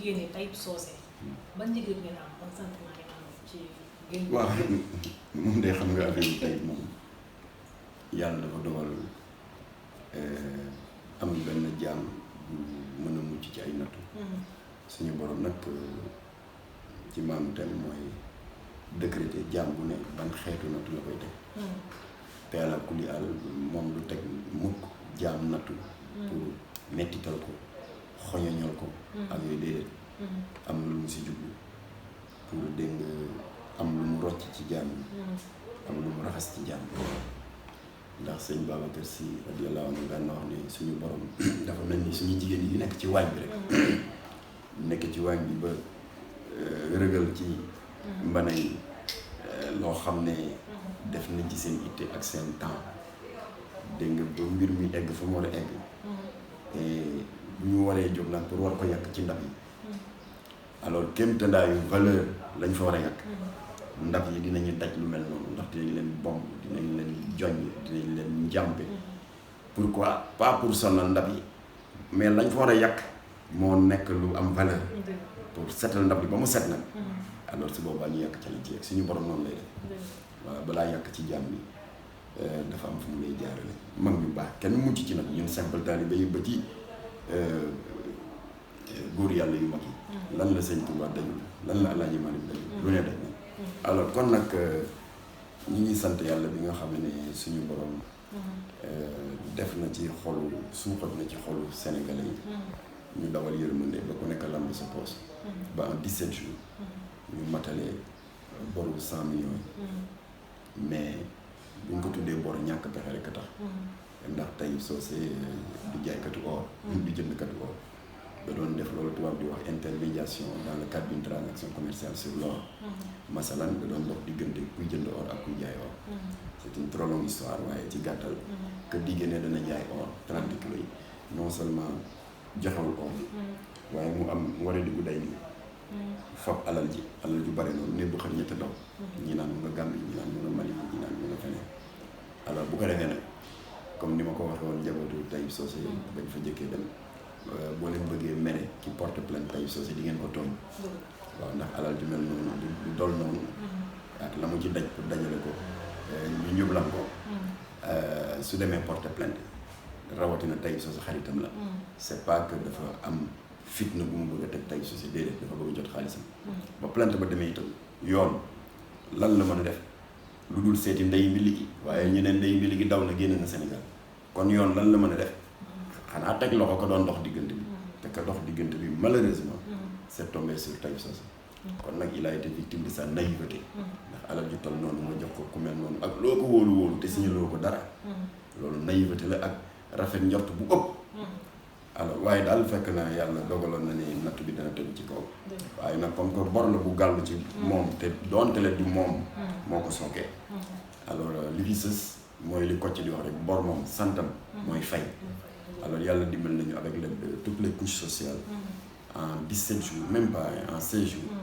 génne Taib Socé ban njëg ngeen am ban sentiment ngeen am ci génn. waaw moom de xam nga affaire Taib moom yàlla dafa dogal amul benn jaam bu mën a mucc ci ay nattu. suñu borom nag ci maam tamit mooy décréter jaam bu ne ban xeetu nattu la koy teg. te ala kulli àll moom du teg mukk jaam nattu. pour mettital ko xoñoñal ko. ak yooyu déedéet. am na lu mu si jublu pour dégg nga am lu mu rocc ci jaam yi. am lu mu raxas ci jaam yi. ndax sëñ Babacar Sy radiyallahu anhu daan na wax ne suñu borom dafa mel ni suñu jigéen yi nekk ci waañ bi rek. nekk ci waañ bi ba rëgal ci mbana yi loo xam ne def nañ ci seen itte ak seen temps dégg nga ba mbir mi egg fa mu war a egg. bu ñu waree jóg nag pour war ko yàq ci ndab yi alors kéemtandaayu valeur lañ fa war a yàq. ndab yi dinañu daj lu mel noonu ndax dinañ leen bomb dinañ leen joñ dinañ leen njàmpe. pourquoi pas pour sonal ndab yi mais lañ fa war a yàq moo nekk lu am valeur. pour setal ndab yi ba mu set nag. alors su boobaa ñu yàq ca li ci yegg suñu borom noonu lay def. waaw balaa yàq ci jàmm yi dafa am fu mu lay jaarale mag ñu baax kenn mucc ci nag ñun simple taalibe yi ba ci góor yàlla yu mag yi. lan la sëñ Tuubaa dajul lan la Alaaji Maalik dajul lu ne daj na. alors kon nag ñi ngi sant yàlla bi nga xam ne suñu borom def na ci xolu suuxat na ci xolu sénégalais yi. ñu dawal yërmande ba ku nekk lamb sa poos ba en 17 jours ñu matalee boru 100 millions yi. mais buñ ko tuddee bor ñàkk pexe rek a tax. ndax Taib Socé du jaaykatu or. du jëndkatu or. da doon def loolu tubaab di wax intermédiation dans le cadre d'une transaction commerciale sur l'or. masalan da doon dox diggante kuy jënd or ak kuy jaay or. c'est une trop longue histoire waaye ci gàttal. que digge ne dana jaay or 30 kilos yi non seulement joxewul or. waaye mu am war a diggu day nii. fab alal ju bari noonu ne bu xam ñett daw. ñi naan mu nga Gambie ñi naan mu nga Mali ñi naan mu nga feneen. alors bu ko defee nag comme ni ma ko waxee woon njabootu Taib Socé bañ fa jëkkee dem. boo leen bëggee mere ci porte plainte Taib Socé di ngeen ko tooñ. waaw ndax alal ju mel noonu du dol noonu. ak la mu ci daj pour dajale ko ñu njublam ko. su demee porte plainte rawatina Taib Socé xaritam la. c'est pas que dafa am fitna bu mu bëgg a teg Taib Socé déedéet dafa bëgg a jot xaalisam. ba plainte ba demee itam yoon lan la mën a def lu dul seeti ndey mbili gi waaye ñu ne ndey mbili gi daw na génn na Sénégal kon yoon lan la mën a def. xanaa teg loxo ko doon dox diggante bi te ka dox diggante bi malheureusement c'est tombé sur Taib Socé kon nag il a été victime de sa naïveté ndax alal ju toll noonu nga jox ko ku mel noonu ak loo ko wóolu te signaloo ko dara loolu naïveté la ak rafet njort bu ëpp alors waaye daal fekk na yàlla dogaloon na ne natt bi dana tegu ci kaw waaye nag comme que bor la bu gàllu ci moom te doonte le du moom moo ko sookee alors li fi sës mooy li Kocc di wax rek bor moom santam mooy fay. alors yàlla dimbal nañu avec l'aide de toutes les couches sociales en 17 jours même pas en 16 jours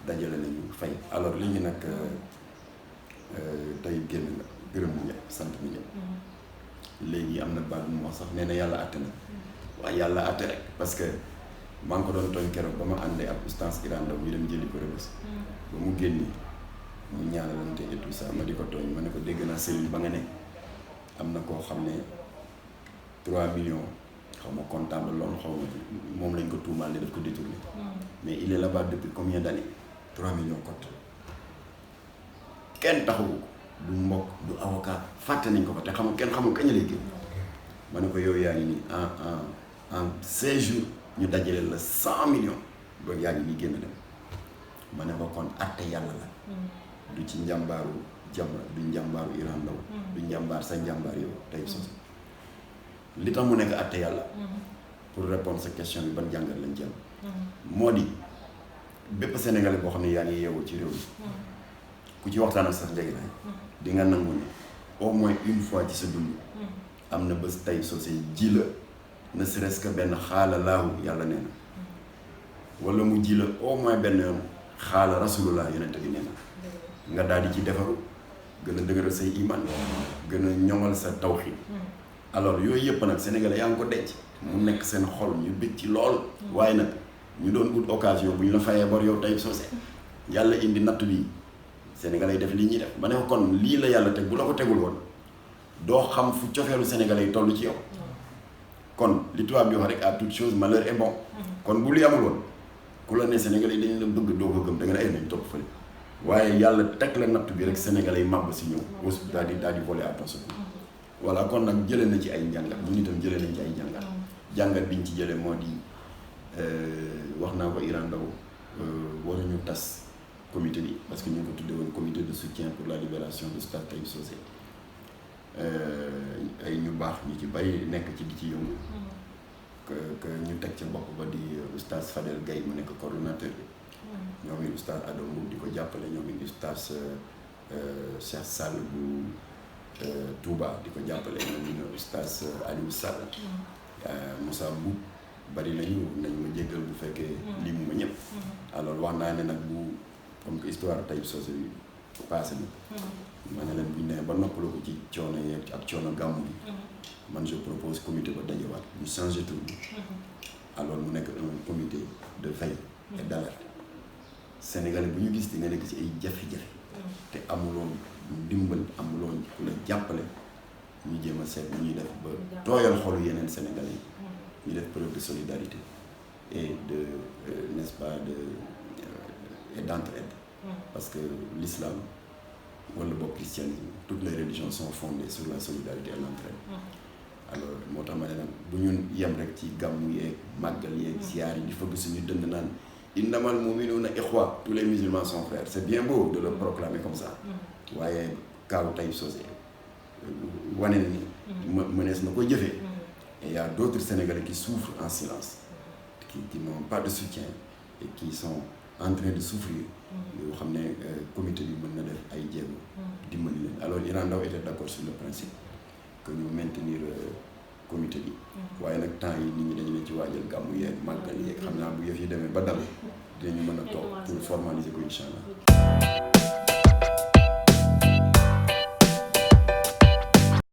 dajale nañu fay alors léegi nag tey génn nga gërëm na ñëpp sant na ñëpp léegi am na baat bu mu wax sax nee na yàlla àtte na waaye yàlla àtte rek parce que maa ngi ko doon tooñ keroog ba ma àndee ak oustaz Iran Ndaw ñu dem jëli ko Rebeuss ba mu génni mu ñaanalante et tout ça ma di ko tooñ ma ne ko dégg naa cellule ba nga ne am na koo xam ne 3 millions xaw ma comptable loolu xaw ma moom lañ ko tuumaal ne daf ko détourné mais il est là-bas depuis combien d'années 3 millions cote kenn taxawu ko du mbokk du avocat fàtte nañ ko fa te xamul kenn xamul kañ lay génn ma ne ko yow yaa ngi nii en 16 jours ñu dajale la 100 millions ba yaa ngi nii génn dem ma ne ko kon atte yàlla la du ci njàmbaaru Jamra du njàmbaaru Iran Ndaw du njàmbaar sa njàmbaar yow Taib Socé li tax mu nekk àtte yàlla pour répondre sa question bi ban jàngat lañ ci am moo di bépp sénégalais boo xam ne yaa ngi yeewoo ci réew mi ku ci waxtaan ak sax njëg di nga nangu ne au moins une fois ci sa dund am na bés Taib Socé ji la ne serait-ce que benn xaala laahu yàlla nee na wala mu ji la au moins benn yoon xaala rasulullah yonente bi nee na nga daal di ci defaru gën a dëgëral say iman gën a ñoŋal sa tawxiid alors yooyu yëpp nag sénégalais yaa ngi ko denc mu nekk seen xol ñu bëgg ci lool waaye nag ñu doon ut occasion bu ñu la fayee bor yow Taib Socé yàlla indi natt bi sénégalais yi def lii ñuy def ma ne ko kon lii la yàlla teg bu la ko tegul woon doo xam fu cofeelu sénégalais yi toll ci yow kon li tubaab di wax rek à toute chose malheur est bon kon bu li amul woon ku la ne sénégalais yi dañu la bëgg doo ko gëm da nga ne ay nañ topp fële waaye yàlla teg la natt bi rek sénégalais yi màbb si ñëw aussi daal di voler à ton secours voilà kon nag jëlee na ci ay njàngat ñun itam jëlee nañ ci ay njàngat jàngat biñ ci jëlee moo di wax naa ko Iran Ndao waruñu tas comité bi parce que ñu ngi ko tuddee woon comité de soutien pour la libération de Oustaz Taib Socé ay ñu baax ñu ci bari nekk ci di ci yëngu que ñu teg ca bopp ba di Oustaz Fadel Gaye mu nekk coordonnateur bi ñoom it Oustaz Adama Mbow di ko jàppale ñoom it Oustaz Cheikh Sall bu Touba di ko jàppale ñoom it Oustaz Aliou Sall Moussa Mboup bari nañ ma jéggal bu fekkee limu ma ñëpp alors wax naa ne nag bu comme que histoire Taib Socé bi passé na ma ne leen bu ñu nee ba noppaloo ko ci coono yeeg ak coono gàmmu bi man je propose comité ba dajewaat ñu changé tur bi alors mu nekk un comité de veille et d'alerte sénégalais bu ñu gis di nga nekk ci ay jafe-jafe te amuloon ndimbal amuloon ku la jàppale ñu jéem a seet ñu ñuy def ba tooyal xolu yeneen sénégalais yi ñu def preuve de solidarité et de n'est-ce pas et d'entraide parce que l'islam wala boog christianisme toutes les religions sont fondées sur la solidarité et l'entraide alors moo tax ma ne nag bu ñun yem rek ci gàmmu yeeg màggal yeeg siyaar yi di fëgg suñu dënd naan innamal mu'minuna ikhwa tous les musulmans sont frères c'est bien beau de le proclamer comme ça waaye kaaw Taib Socé wane ni mënees na ko jëfee et il y a d'autres Sénégalais qui souffrent en silence qui n'ont pas de soutien et qui sont en train de souffrir yoo xam ne comité bi mën na def ay jéego dimbali leen alors Iran Ndao était d'accord sur le principe que ñu maintenir comité bi waaye nag temps yi nit ñi dañu leen ci waajal gàmmu yeeg màggal yeeg xam naa bu yëf yi demee ba dal dinañu mën a toog pour formaliser ko incha allah